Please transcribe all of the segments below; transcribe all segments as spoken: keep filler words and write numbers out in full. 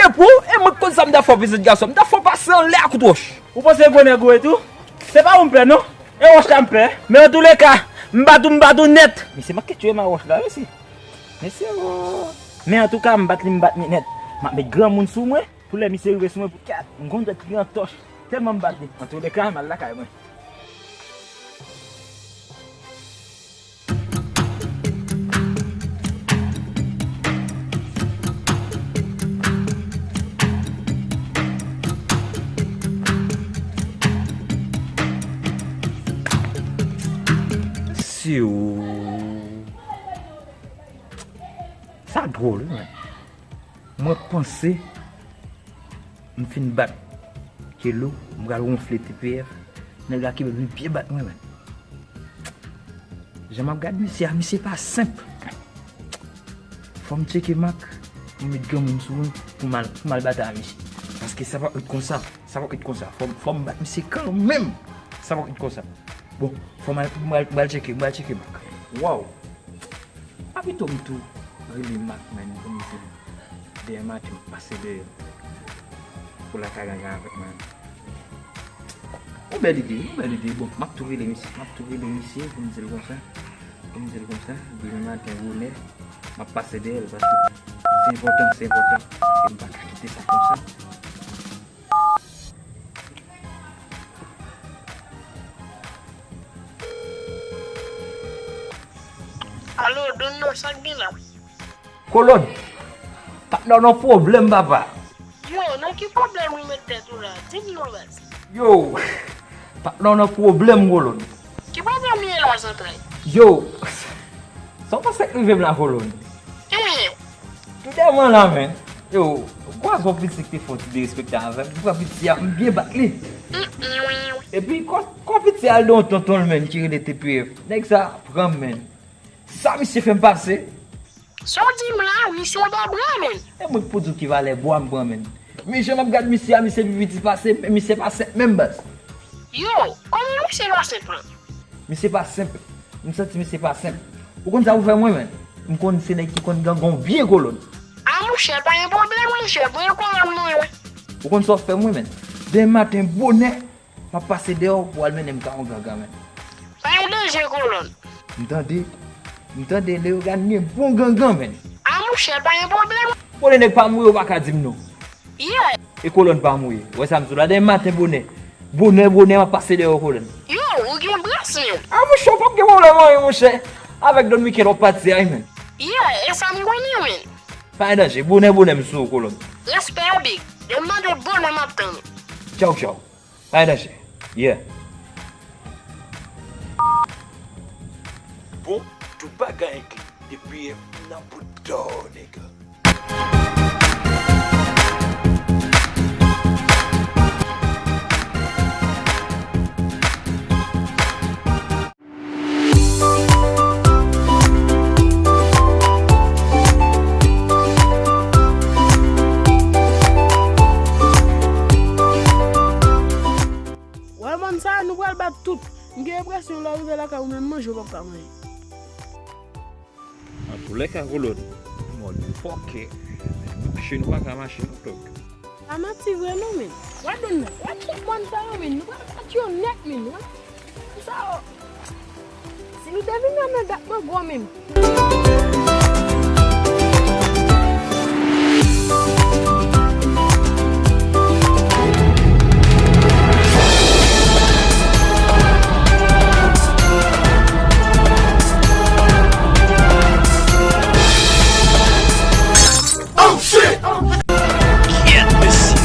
E pou, e mwen k konn sa m ta fè w, pitit gason. M ta fè w pase anlè ak kout wòch. Ou panse gwo nèg ou ye tou? Se pa ou m pè, non. E wòch la m pè. Men antouleka, m bat ou, m bat ou nèt. Mesye, m ap kite tchwe m a wòch la, mesye. Mesye, o. Men antouka, m bat li, m bat li nèt. M ap met granmoun sou mwen. Pou lè misye rive sou mwen, pou kat, m gon dwèt li an tòch. Tèlman m bat li. Antouleka, m al lakay mwen. Siw. Sa dwòl, wi, men. Mwen panse m fin bat Kelo, m pral wonfle T P F. Nèg la ki vin byen bat mwen, men. Jan m ap gad misye a, misye pa senp. Fò m tcheke Mak, m met granmoun sou mwen pou m al, pou m al batay a misye. Paske sa p ap ret konsa, sa p ap ret konsa. Fò, fò m bat misye kanmenm. Sa p ap ret konsa. Bon, fò m al, m al, m al tcheke, m al tcheke Mak. Waw! Pa pito m tou rele Mak, men, pou m di l dèyè maten m pase dèyè l pou l al ka gangan avèk mwen. Yon bèl ide, yon bèl ide. Bon, m ap tou rele misye, m ap tou rele misye pou m di l konsa, pou m di l konsa, demen maten bonè, m ap pase dèyè l paske se enpòtan, se enpòtan. E m pa ka kite sa konsa. Alo, Don, non, sa k gen la? Kolòn, patnè w nan pwoblèm, papa. Yo, nan ki pwoblèm ou met tèt ou la? Di m non, baz. Yo, patnè w nan pwoblèm, Kolòn. Ki pwoblèm li ye la, zantray? Yo, sa w panse k rive m la, Kolòn? Ki mwen ye? Tou dèyè mwen la, men. Yo, gwo zò piti ki te fè yon ti derespekte avè m. Gwo piti a, m byen bat li. Epi, kò, kò piti a al de yon tonton l, men, ki rele T P F. Nèg sa pran m, men. Sa misye fè m pase? Sa w di m la, misye yon dè bra, men. E mwen k pou di w ki valè bwa m pran, men. Men jan m ap gad misye a, misye pi piti pase m, men misye pa senp menm, baz. Yo, kòman misye pa senp lan? Misye pa senp. M santi misye pa senp. Ou konn sa pou fè mwen, men? M konn se nèg ki konn gangan w byen, Kolòn. A, monchè, pa gen pwoblèm, monchè, pran kolòn mwen, wi. Ou konn sa w fè mwen, men? Demen maten bonè, m ap pase dèyè w pou w al mennen m ka yon gangan, men. Pa gen danje, Kolòn. M tande, m tande Leyogàn gen bon gangan, men. A, monchè, pa gen pwoblèm. Bon, lè nèg pa mouri, ou pa ka di m non. Yeah. E Kolòn pa mouri. Ou wè sa m di w la, demen maten bonè. Bonè, bonè, m ap pase dèyè w, Kolòn. Yo, ou gen bras, men. A, monchè, w p ap gen pwoblèm anyen, monchè. Avèk Don Michel w ap pati a, wi, men. Yeah, e sa m konnen, men. Pa gen danje, bonè, bonè, m sou ou, Kolòn. Respè, big. Lè m mande bonè, m ap tann ou. Tchaw, tchaw. Pa gen danje. Yeah. Bon, tout bagay enkli. T P F nan bout dò, nèg. Wè, bann sa, nou pral bat tout. M gen enpresyon lè w rive lakay ou menm manje w p ap ka manje. Antouleka, Kolòn, mòd fòkè, mache nou pa ka mache non, dòk. Pa manti vre non, men. Wè Don nan, wè tout bann sa yo, men, nou pral bat yo nèt, men. Wè sa yo. Si nou te vin nan, nan dat mwen gwo menm. Oh shit! Kyèt, mesye.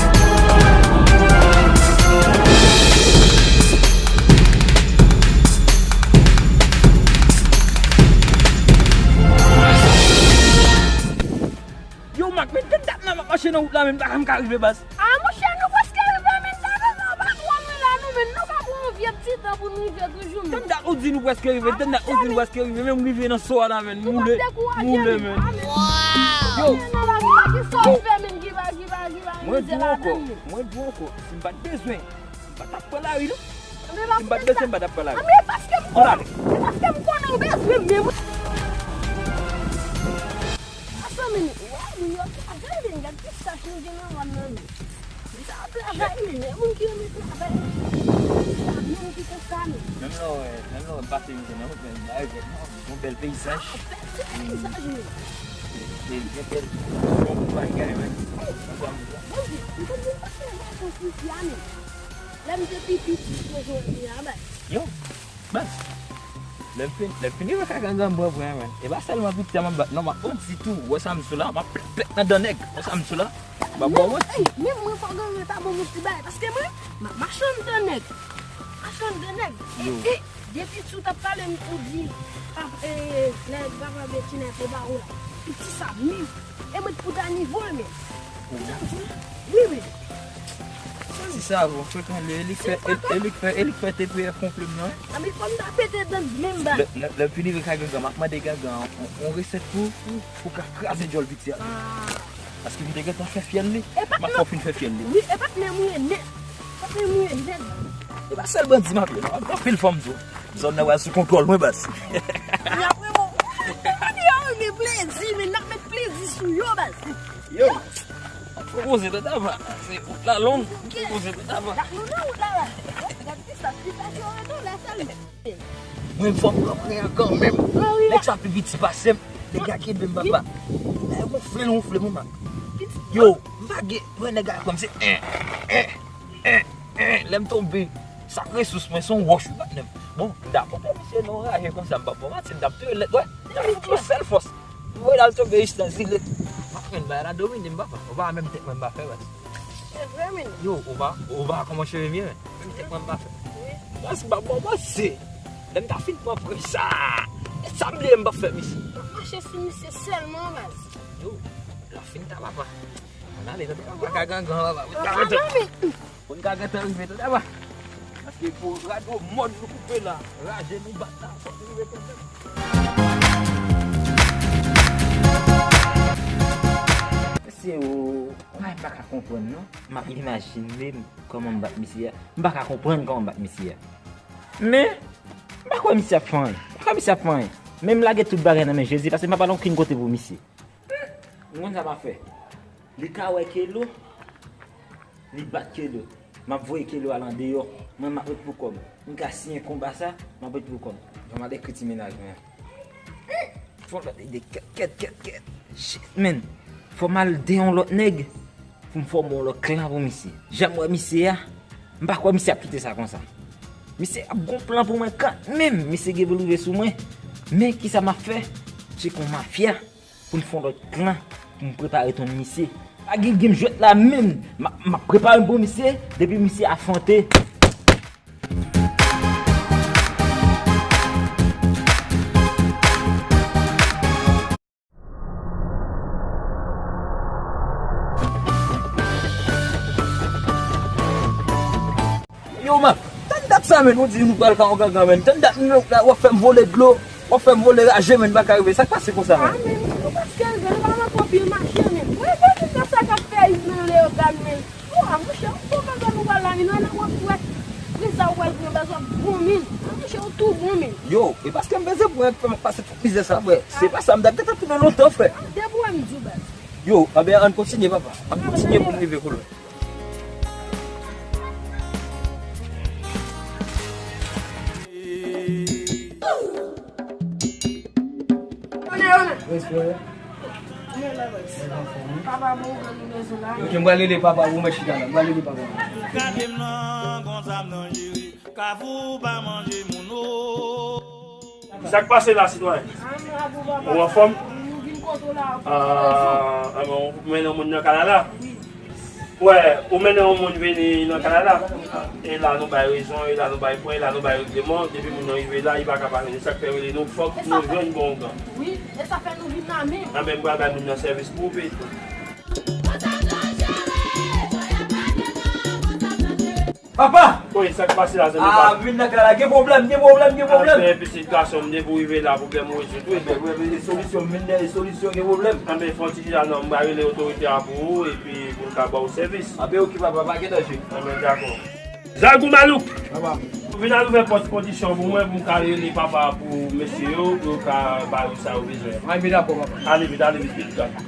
Yo, Mak, men, tèt dat nan m ap mache nan wout la, men, m pa janm ka rive, baz. A, monchè, nou prèske rive, men, gade nan patwon nou la, nou, men, nou ka pran yon vye ti tan pou n rive toujou, men. Tèt dat ou di nou prèske rive, tèt dat ou di nou prèske rive, men m rive nan so a la, men, m woule, m woule, men. Yo, yo, mwen di w ankò, mwen di w ankò, si m pa t bezwen, m pa t ap pran lari, non. Si m pa t bezwen, m pa t ap pran lari. Ann ale. Paske m konnen ou bezwen m, men. Asa, men, wè, moun yo, gade, gade. Sa chanje nan mòn nan, men. Li ta ap travay, men, men moun ki renmen travay, sa menm ki konsa, men. Menm lè w wè, menm lè w wè m pase misye nan wout, men, m pa regrèt, non. Yon bèl peyizaj. Ah, bèl peyizaj, men. E, e, e, bèl, bon bagay, men. Bon, m konn vin pase yon vakans isi a, men. Lè m te pi piti, se jodi a, men. Yo, Baz, lè m fin, lè m fini wè ka gangan m pran pran, men. E pa sèlman piti a m ap bat, non, m ap, ou di tou, wè sa m sou la, m ap plèk plèk nan dan nèg, wè sa m sou la, m ap ba w manti. Ey, menm mwen fò gangan ta ban m yon ti bagay, paske mwen, m ap mache anndan nèg, mache anndan nèg. E, e, depi si w t ap pale m, ou di, pa, e, lè papa Betina te ba ou la, piti sa, menm. E mwen t pou ta nivo l, men. Wi, wi. Sezi sa, bon, frekan li, e li k fè, e, e li k fè, e li k fè T P F konplo m nan. Anben, fò m ta pete dan menm ba. Lè, lè, lè fini vin ka gangan, m ap mande gangan yon, yon resèt pou, pou, pou ka kraze djòl piti a. Ah. Paske m te gentan fè fyèl li. M ap fè w fin fè fyèl li. Wi, e patnè m ou ye nèt. Patnè m ou ye nèt. E pa sèl bandi m ap ye, non. Anpil fanm tou. Zòn nan pral sou kontwòl mwen, baz. N ap renmen, n ap renmen plezi, men n ap met plezi sou yo, baz. Yo, fò poze tèt apa. Se wout la long, fò poze tèt apa. N ap nou nan wout la, baz. Gad ki sa, ki sa ki yo retounen sèl. Mwen fò m pran pran kanmenm. Nèg sa pi piti pase m. Nèg la kenbe m, papa. Nèg gonfle l, gonfle m, mak. Yo, m pa gen, mwen nèg la pran m se, eh, eh, eh, eh, lè m tonbe. Sa k resous mwen, se yon wòch, wi, patnè m. Bon, m ta konpè misye non raje konsa, m p ap bon maten, m t ap touye l nèt, wè. M t ap fout yon sèl fòs. Voye l al tonbe jis nan zile. M ap pran bagay la domine m, papa. Ou pa menm tèt mwen m pa fè, baz. Se vre, men. Yo, ou pa, ou pa kòman cheve m ye, men. Menm tèt mwen m pa fè. Wi. Baz, m p ap bon maten. Lè m ta fin pran pran sa. E sa m bliye m p ap fè misye. M ap mache sou misye sèlman, baz. Yo, l ap fin ta papa. Ann ale, tande, papa ka gangan, papa. Papa, non, men. Moun ka gentan rive, tande, papa. Paske pou rado mòn nou koupe la, raje nou bat la, fòk nou rive kanmenm. Mesye, ou, mwen pa ka konprann, non. M ap imajine m kòman m bat misye a. M pa ka konprann kòman m bat misye a. Men, m pa kwè misye ap fè anyen. M pa kwè misye ap fè anyen. Men m lage tout bagay nan men Jezi, paske m pa pral okenn kote pou misye. M konn sa m ap fè. Li ka wè Kelo, li bat Kelo. M ap voye Kelo al andeyò. Mwen, m ap ret pou kò m. M ka siyen konba sa, m ap ret pou kò m. Fò m al ekri ti mennaj mwen an. Fò m al ede kèt, kèt, kèt, kèt. Shit, man. Fò m al de yon lòt nèg pou m fòme yon lòt klan pou misye. Jan m wè misye a, m pa kwè misye ap kite sa konsa. Misye ap gon plan pou mwen kanmenm. Misye gen pou l rive sou mwen. Men kisa m ap fè? Tcheke yon mafya. Pou n fè yon lòt klan, pou m prepare tonbe misye. Pa gen game jwèt la menm. M ap, m ap prepare m pou misye, depi misye afwonte. Yo, man, tann dat sa, men, nou di nou pral ka yon gangan, men. Tann dat nou la, w ap fè m vole dlo, w ap fè m vole raje, men, m pa ka rive. Sa k pase konsa, men? Ah, men, nou pa skanze, nou pa manke anpil mache, men. Wè, wè, men, sa k ap fè nan Leyogàn, men. Ou a, monchè, ou bon gangan nou pral la, men, nou wè, w ap wè. Prens sa ou pral pran, baz, w ap bon, men. Ah, monchè, ou tou bon, men. Yo, e paske m bezwen pran, fè m pase tout mizè sa, frè. Se pa sa, m t ap gentan tounen lontan, frè. Ah, depi w wè m di w, baz. Yo, anben, ann kontinye, papa. Ann kontinye pou n rive kou lwen. Respè. Papa, bon, ou bezwen la. Ok, m pral rele papa pou mwen chita la. M pral rele papa. Gade m nan, konsa m nan jere. Kafou pa manje moun, o. Sa k pase la, sitwayen? Ou anfòm? Ah, ah, bon, ou mennen yon moun nan Kanada? Wè, ou mennen yon moun vini nan Kanada? E la nou bay rezon, e la nou bay pwen, e la nou bay regleman. Depi moun nan rive la, li pa ka pa vini. Sa k fè rele nou, fòk nou jwenn bon ougan. Wi, e sa fè nou vin la menm. Anben, m pral bay moun nan sèvis pou ou peye tou. Papa! Wi, sa k pase la, zanmi pa m? Ah, vin nan kay la, gen pwoblèm, gen pwoblèm, gen pwoblèm. Anfen, pitit gason m, depi w rive la, pwoblèm ou rezoud, wi. Anben, wi, wi, e solisyon, m vin dèyè solisyon, gen pwoblèm. Anben, fè yon ti chita non, m va rele otorite a pou ou, epi pou l ka ba w sèvis. Anben, oke, papa, pa gen danje. Anben, dakò. Zagou malouk! Papa. Vin al ouvè pòt kondisyon pou mwen, pou m ka rele papa pou mesye yo, pou yo ka ba yo sa yo bezwen. Anben, dakò, papa. Ale vit, ale vit, pitit gason.